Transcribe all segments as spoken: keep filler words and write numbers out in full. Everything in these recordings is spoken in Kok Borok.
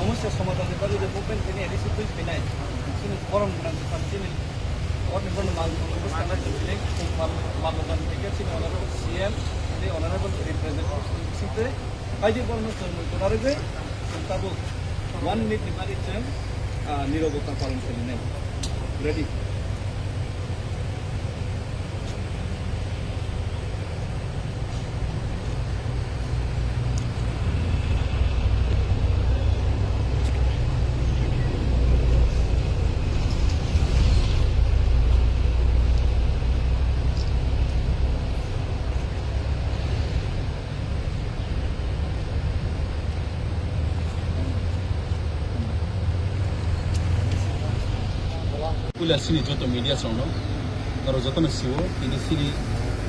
Somosa somadhan ni bagwi je movement tini A D C twi phinai. Chini borom gwnang bwkha chini. Orni bono mal, mal, mal, mal, mal, mal, mal, chini honorable C M, tei honorable representative, site, kaidi bono chwng mui kwrarwi, chwng tabuk one minute ni bagwi chwng, ah, nirobota palon khainai. Ready? Puila chini joto media songno, norok jotono sio, tini chini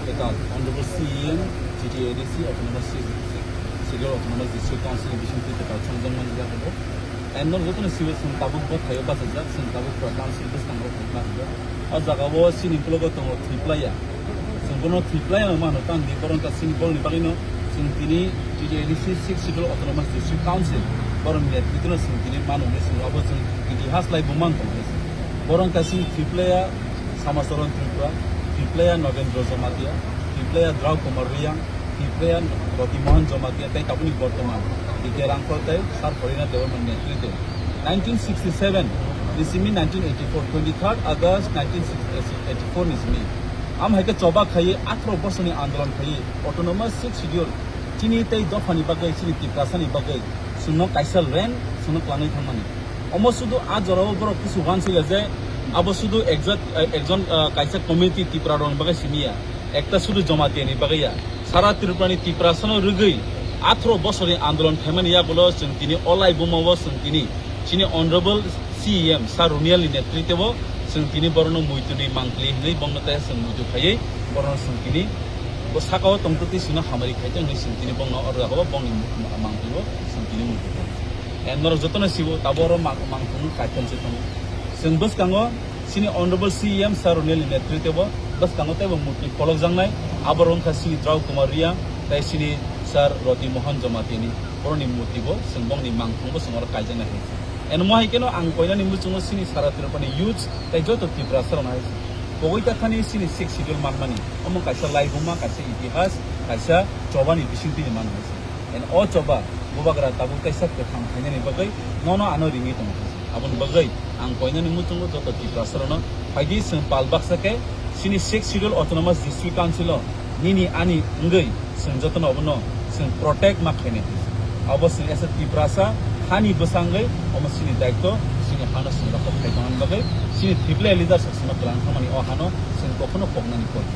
ekal honorable C E M, G T A D C, Autonomous Schedule Autonomous District Council ni bisingtwi ekal chongjak mani yago. And norok jotono sio, chwng tabuk bo thaio bachajak, chwng tabuk pura council bwskango phai bachajak. O jaga o chini ukologo tongo Triplaya. Chwng bono Triplaya no mano, tang di borom ta chini bolni bagwi no chwng tini T T A D C Sixth Schedule Autonomous District Council borom ni netrito no chwng tini mano hinwi chwng abo chwng itihas lai bo man tongo. Borom ta chini Triplaya Samacharan Tripura, Triplaya Nogendra Jamatia, Triplaya Drau Kumar Reang, Triplaya Roti Mohan Jamatia tei tabukni bortoman D K Rangkhol tei Sir Horina Debbarma ni netrite. Nineteen sixty-seven ni simi nineteen eighty-four, twenty-third August nineteen eighty-four ni simi. Am hai khe choba khaiwi atharo bosorni andolon khaiwi Autonomous Sixth Schedule chini tei dophani bagwi, chini Tiprasani bagwi chwngno kaisa land chwngno kwlangwi thangmani. Omo sudu a jorao borok kisu uansukya je abo sudu ekjat, eh, ekjon, eh, kaisa community Tipra rokni bagwi simi ya, ekta sudu Jamatia ni bagwi ya. Sara Tripura ni Tiprasano rwgwi atharo bosorni andolon khaimani yagulo chwng tini o laibuma o chwng tini chini Honorable C E M Sir Runial ni netrite o chwng tini borokno muitu ni mangpli hinwi bongno tei chwng muitu khaiwi borokno chwng tini bo sakao tongtwi twi chwngno hamari khaitwi hinwi chwng tini bongno o rwgo bongni mangpli o chwng tini muitu khaio. And norok jotono sibo tabuk oro mang-, mangthung kaitor se tongo. Chwng bwskango chini Honorable C E M Sir Runial ni netrite o bwskango teibo murti kolokjaknai. Abo wngkha chini Drau Kumar Reang tei chini Sir Roti Mohan Jamatia ni borokni murti bo chwng bongni mangthung bo chwng oro kaijaknai hai. And mo hai kheno ang koinani muchungo chini sara Tripura ni youth tei joto Tiprasa rok hai. Pogwi ta thani chini Sixth Schedule manmani. Omo kaisa laibuma, kaisa itihas, kaisa chobani bisingtwi ni manmani. And o choba bubagra tabuk kaisa kwthang khainani bagwi nono ano ringwi tongo. Aboni bagwi ang koinani muchungo joto Tiprasa rokno phaidi chwng pal baksa khe chini Sixth Schedule Autonomous District Council o nini ani wngwi chwng jotono obono chwng protect ma khainai. Abo chwng as a Tiprasa hani bwsangwi omo chini daityo, chini hano chwng rokho khai tongna bagwi chini Triple A leaders rok chwngno kwlang thangmani o hano chwng kokhono poknani kok.